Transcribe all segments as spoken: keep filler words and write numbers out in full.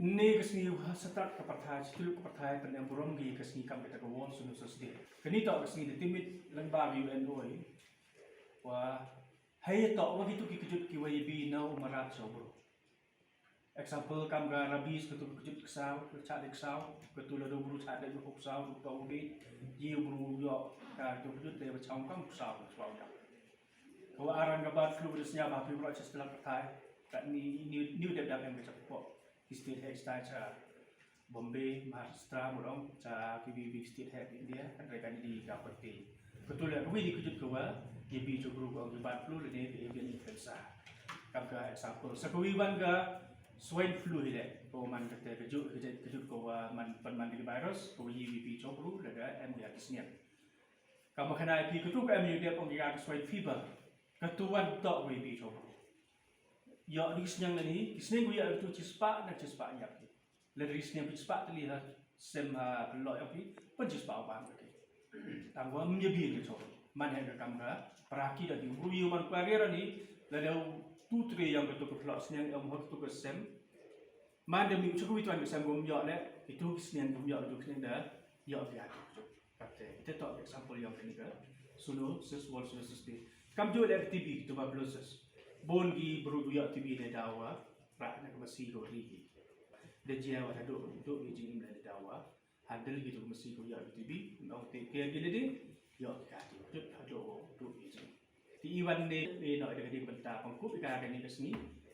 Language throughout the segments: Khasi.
Ynne ka sngi ha shatrak ka pyrthai, shi tylli ka pyrthai, pyneh burom ki ka sngi kam kata ka World Zoonosis Day. Kane toh ka sngi da tipmit lyngba ka U N, wa hei toh wa kitu ki kjut ki wa ïa bi na u mrad sha u bru. Example, kam ka rabies, katu ka kjut ksaw, ka chah dei ksaw, katu lada u bru chah dei u ksaw, u toh u dei, ïa u bru ïoh ka katu ka kjut dei ba chah kam ksaw, ksaw ïa. Ka wa aran ka bird flu da sñiaw ba phi bro chas telak pathai. Kat ni ni ni dep dap em ka chak pok. Ki state head start cha Bombay, Maharashtra, murong cha ki bi bi state head India, kan rekan di ka pati. Betul ya, kami ni kejut kawa, ye bi chukru ko ki bird flu le ne ki avian influenza. Kam ka example. Sa kawi wan ka swine flu hi le. Ko man kata kejut kejut kejut kawa man pan man di virus, kawi ye bi chukru le da em dia kisnian. Ka ma khana ïa phi katu ka em ïa dep ong ïa ka swine fever. Katu wan tok wei bi chong. Ïoh di sniang na ni, ki sniang ku ïa tu chispah na chispah ïa phi. Lada di sniang phi chispah tali ha sem ha pynlok ïa phi, pyn chispah u bam ka ki. Tang wa mnya bi ni chong. Man ïa ka kam ka, para ki da di ru yu man kwa ri ra ni, lada tu tri yang katu ka pynlok sniang ïa um hot tu ka sem. Man da mi u chukwi tuan ka sem gum ïoh le, itu ki sniang gum ïoh tu ki sniang da, ïoh ki atu. Kate, ite tok example ïong kane ka zoonosis, World Zoonosis Day. Kam ju le T B, tuberculosis. Bun ki bru ïoh T B ne dawa, rak na ka masi ko ri ki. Da jia wa da do, do ki jing im le dawa. Handle ki tu ka masi ko ïoh T B, no te ke ki le di, ïoh ki kati, do, do, do ki jing. Ti iwan ne, e no, ida ka ding bynta pangkup ida ka ni ka sngi.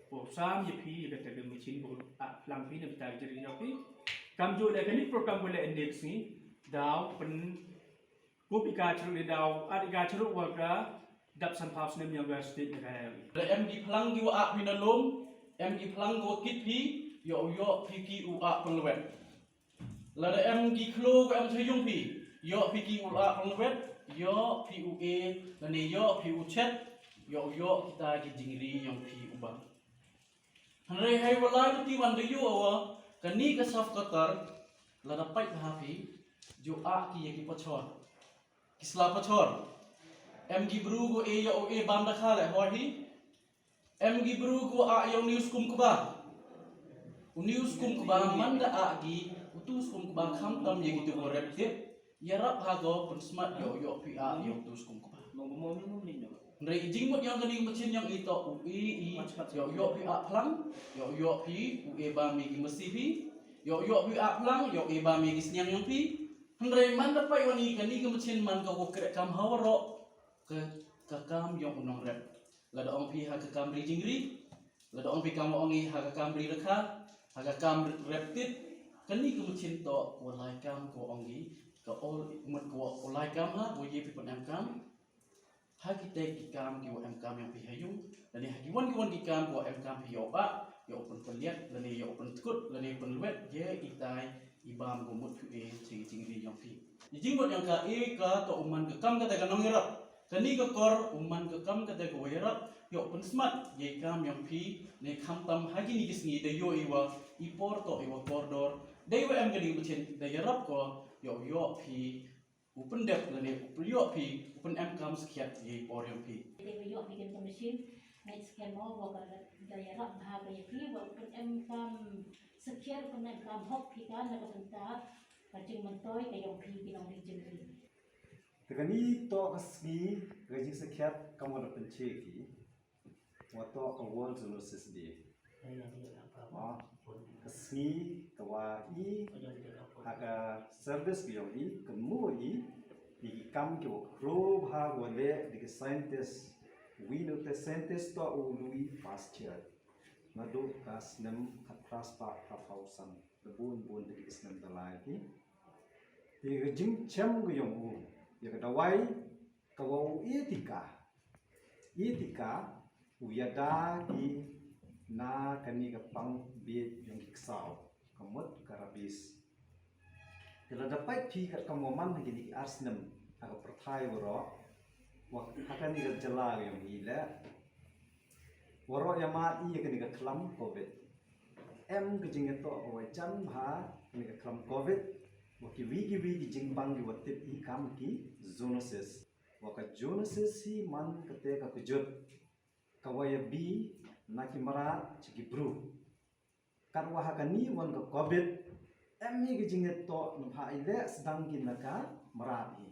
Ko sam ïa phi ïa ka ta ka machine ko, a, lang phi ne bynta ka jering ïa phi. Kam ju le ka ni program ko le ne ka sngi. Daw pyn kup ïa ka chru ne daw, at ïa ka chru wa ka dap san phaw snem ïa ka state ne ka ïa. Le em ki phlang ki wa ap phi na lum, em ki phlang ko kit phi, ïoh ïoh phi ki u ap pynlwet. Lada em ki khlo ko em cha yung phi, ïoh phi ki u la pynlwet, ïoh phi u e, lane ïoh phi u chet, ïoh ïoh kita ki jingri ïong phi u bam. Hynrei hei wa la tu ti wan da ïoh wa, kani ka saf katar, lada pait ha phi, ju a ki ïa ki pachor. Ki sla pachor. Em ki bru ko e ïoh u e bam da kha le hoi hi. Em ki bru ko a ïong news kum kba. U news kum kba man da a ki, u tu skum kba kham tam ïa ki tu ko rep tip. Ïa rap ha ko pun smat ïoh ïoh pi a ïong tu skum kba. Hynrei i jingmut ïong kani machin ïong i to u e i ïoh ïoh pi a phlang, ïoh ïoh pi u e ba mi ki masi pi, ïoh ïoh pi a phlang, ïoh e ba mi ki sniang ïong pi. Hynrei man da pai wani kani ka machin man ka ko krek kam ha waroh ka ka kam ïong u nong rep. Lada ong phi ha ka kam ri jingri, lada ong phi kam ong i ha ka kam ri rakha, ha ka kam rep tit, kani ka machin to ko lai kam ko ong i, ka ol mut ko ko lai kam ha, ko ye phi pun em kam. Ha ki te ki kam ki wa em kam ïong phi ha yung, lane ha ki wan ki wan ki kam ko em kam phi ïoh ba, ïoh pun pynliat, lane ïoh pun tkut, lane pun lwet, ye i tai, i bam ko mut phi e, ching ching ri ïong phi. I jingmut ïong ka e ka to u man ka kam kata ka nong ïarap. Kani ka kor u man ka kam kata ka wa ïarap, ïoh pynsmat, ïa i kam ïong phi, ne kham tam ha kini ki sngi da ïoh i wa, i por to i wa kordor, da i wa em kani ka machin, da ïarap ko, ïoh ïoh phi, u pyndep lane u pynïoh phi, u pyn em kam skhiat ïa i por ïong phi. Dei wa ïoh phi kani ka machin, ne skhem mo, wa ka da ïarap bha ka ïa phi, wa u pyn em kam skhiat, u pyn em kam hok phi ka, na ka bynta, ka jingmyntoi, ka ïong phi, ki nong ri jingri. Te kani toh ka sngi ka jingsakhiat ka mon da pynche ki. Wa toh ka World Zoonosis Day. Wa ka sngi ka wa i ha ka service ka yong i ka mu i i ki kam ki wa kro ha wa le di ki scientist. Wi no te scientist toh u Louis Pasteur. Na do ka snem ka tras pa ka thousand. Da bun bun da ki snem da lai ki. Te ka jingchem ka yong u, ïa ka dawai, ka wa u ïa tika. Ïa tika, u ïada ki na kani ka pang bit yong ki ksaw, ka mut ka rabies. Te lada pait phi ka kam wa man ha kini ki ar snem, ha ka pyrthai waroh, wa ha kani ka jylla ka yong i le, waroh ïa ma i ïa kani ka khlam covid. Em ka jingïatoh ka wa jan bha kani ka khlam covid. Wa kiwi kiwi ki jingbang ki wa tip i kam ki zoonosis. Wa ka zoonosis hi man kata ka kjut ka wa ïa bi na ki mrad cha ki bru. Katwa ha kani wan ka covid, em hi ka jingïatoh, namar i leh sdang ki na ka mrad hi.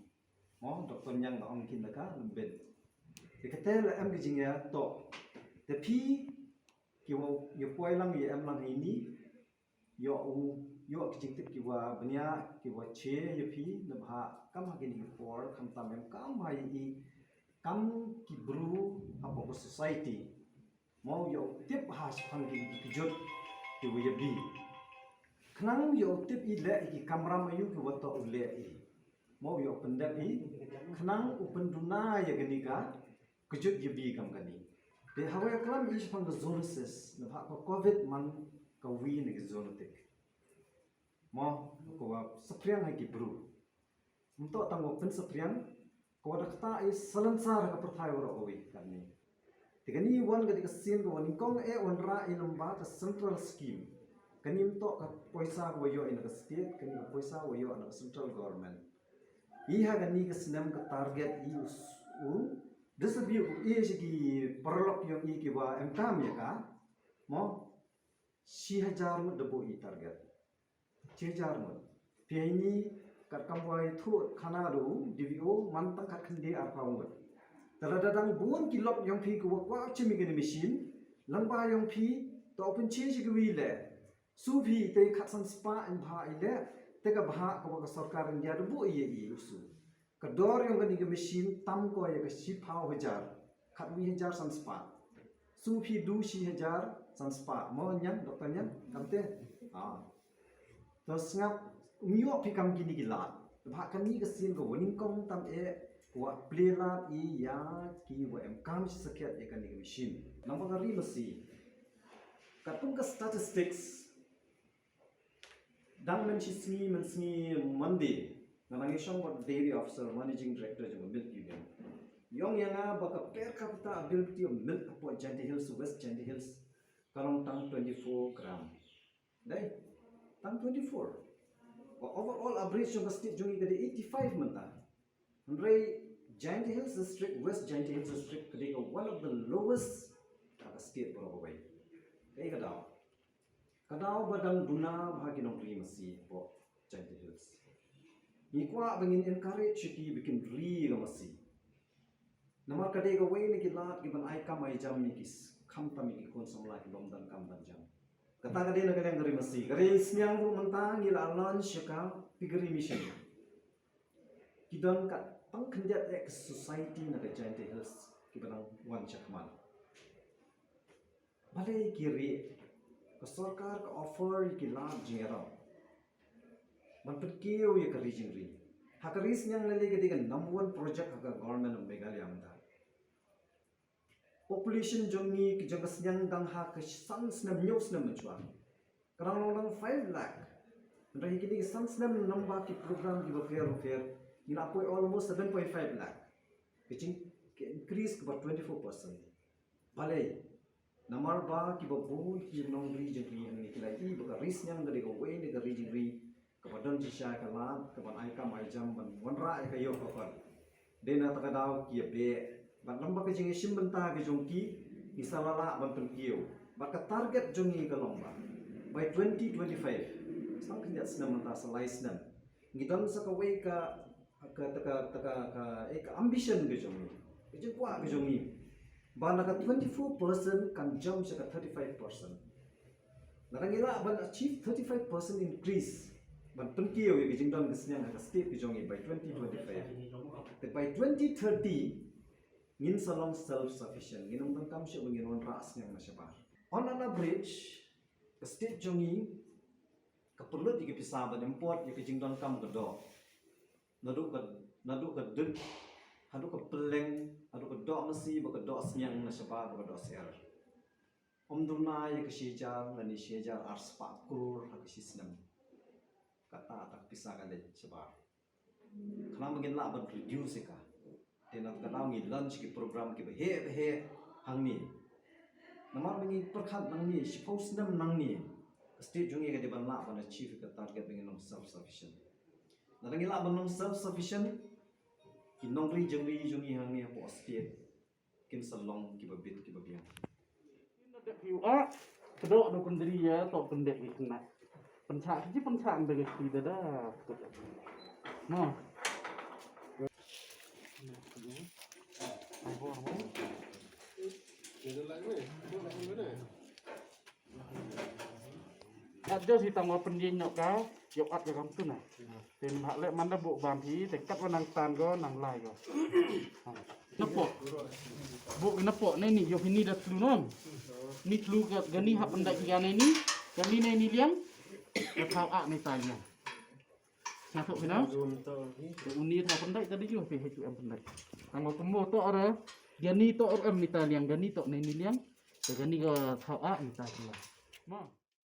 Mo, Doktor Niang da ong ki na ka lembit. Te kata la em ka jingïatoh. Te phi, ki wa, ïa poi lang, ïa em lang hi ni, ïoh u, ïoh ki jingtip ki wa bniah, ki wa che ïa phi, namar kam ha kini ki por, khamtam em kam ha i, kam ki bru, hapoh ka society. Mo, ïoh tip ha shaphang ki, ki kjut, ki wa ïa bi. Khnang ïoh tip i leh i ki kamram aïu ki wa toh u leh i. Mo, ïoh pyndep i, khnang u pynduna ïa kani ka, kjut ïa bi kam kani. Te hawei ka klam i shaphang ka zoonosis, namar ka covid man ka wi na ka zoonotic. Mo, ka wa saphriang ha ki bru. Ym toh tang wa pynsaphriang, ka wa da kata i salonsar ha ka pyrthai waroh kawei kani. Te kani wan ka dei ka sien ka wa nyngkong eh wanrah i lyngba ka central scheme. Kani ym toh ka poisa ka wa ïoh i na ka state, kani ka poisa wa ïoh na ka central government. I ha kani ka snem ka target i u s-, u distribute i sha ki paralok yong i ki wa em kam ïa ka. Mo, shi hajar ngut da buh i target. Shi hajar ngut. Phi ha ini, katkam wa i thuh khana da u, D V O, man tang khatkhyndai arphew ngut. Te lada dang bun ki lok yong phi ki wa kwah shim ïa kani machine, lyngba yong phi, to pynshai shi ki wi leh. Shu phi te khatsan spah in bha i leh, te ka bha ka wa ka sorkar India da buh ïa i u shu. Ka dor yong kani ka machine tam ko ïa ka shiphew hajar, khatwi hajar san spah. Shu phi du shi hajar san spah. Mo Niang, Doktor Niang, kam te? Ah. To sngap, ym ïoh phi kam kini ki lad. Te bha kani ka sien ka wa nyngkong tam eh, ka wa plie lad i ïa ki wa em kam shi sakhiat ïa kani ka machine. Namar ka ri masi. Katkum ka statistics, dang mynshisngi, mynsngi Monday, nga dang ïashong bad dairy officer, managing director jong ka Milk Union. I ong ïa nga ba ka per capita availability of milk hapoh Jaintia Hills, West Jaintia Hills, ka long tang twenty-four gram. Dei, tang twenty-four. Ka overall average jong ka state jong ngi ka dei eighty-five mynta. Hynrei Jaintia Hills District, West Jaintia Hills District, ka dei ka one of the lowest ha ka state baroh kawei. Kaei ka daw? Ka daw ba dang duna bha ki nongri masi hapoh Jaintia Hills. Ngi kwah ba ngin encourage ïa ki ba kin ri ka masi. Namar ka dei kawei na ki lad ki ban ai kam ai jam ïa ki s-, khamtam ïa ki khun samla ki bym don kam ban jam. Kata ka dei na ka liang ka ri masi. Ka ri sniang ruh mynta ngi la launch ïa ka piggery mission. Ki don ka tang khyndiat eh ka society na ka Jaintia Hills ki ba dang wan shakhmat. Balei ki ri, ka sorkar ka offer ïa ki lad jingïarap ban pynkiew ïa ka ri jingri. Ha ka ri sniang lei lei ka dei ka number one project ha ka government of Meghalaya mynta. Population jong ngi ki jong ka sniang dang ha ka san snem, hynñiew snem mynshuwa. Ka dang long dang five lakh. Hynrei kine ki san snem namar ki program ki bapher bapher, ngi la poi almost seven point five lakh. Ka jing, ka increase kaba twenty-four percent. Balei? Namar ba kiba bun ki nongri jingri hangne ki la ïohi ba ka ri sniang ka dei kawei na ka ri jingri kaba don shisha ka lad kaban ai kam ai jam ban wanrah ïa ka ïoh ka kot. Dei na kata ka daw ki ïa beh. Bad lem bad ka jingïashim bynta ka jong ki, ngi sa lah lah ban pynkiew. Bad ka target jong ngi ka long ba by twenty twenty-five, sa khyndiat snem mynta, sa lai snem, ngi don sa kawei ka, ka, ka, ka, ka, ka, eh, ka ambition ka jong ngi, ka jingkwah ka jong ngi, ba na ka twenty-four percent kan jump sha ka thirty-five percent. Lada ngi lah ban achieve thirty-five percent increase ban pynkiew ïa ka jingdon ka sniang ha ka state ka jong ngi by twenty twenty-five, te by twenty thirty ngin sa long self sufficient, ngin ym donkam shuh ba ngin wanrah sniang na shabar. On an average, ka state jong ngi ka pynlut ïa ka pisa ban import ïa ka jingdonkam ka doh. Naduh ka, naduh ka dud haduh ka pylleng, haduh ka doh masi bad ka doh sniang na shabar bad ka doh syiar. Ym duna ïa ka shi hajar lane shi hajar ar spah klur ha ka shi snem. Kata ta ka pisa ka leit shabar. Khnang ba ngin lah ban reduce ïa ka, te na kata ka daw ngi launch ki program kiba heh ba heh hangne. Namar ba ngi pyrkhat nangne, shiphew snem nangne, ka state jong ngi ka dei ban lah ban achieve ka target ba ngin long self sufficient. Lada ngi lah ban long self sufficient, ki nongri jingri jong ngi hangne hapoh state kin sa long kiba bit kiba biang. You are, Kdo do kendri ya to pendek ni kena. Pensa ji pensa ambil ke da da. No. Ai bor mo. Kat jo si tang wa pendien nok ka, yok at ya kam tu na. Ten hak lek man da buk bam hi, te kat wa nang tan go, nang lai go. Napo. Buk napo ne ni, yo hini da tlu non. Ni tlu ka gani hap pendai ya ne ni, gani ne ni liang. Ka thau ak ne ta liang. Satu kena. Te uni tha pendai tadi yo pe hetu em pendai. Tang wa kumbo to ora, gani to ora em ni ta liang, gani to ne ni liang. Te gani ka thau ak ni ta liang. Ma.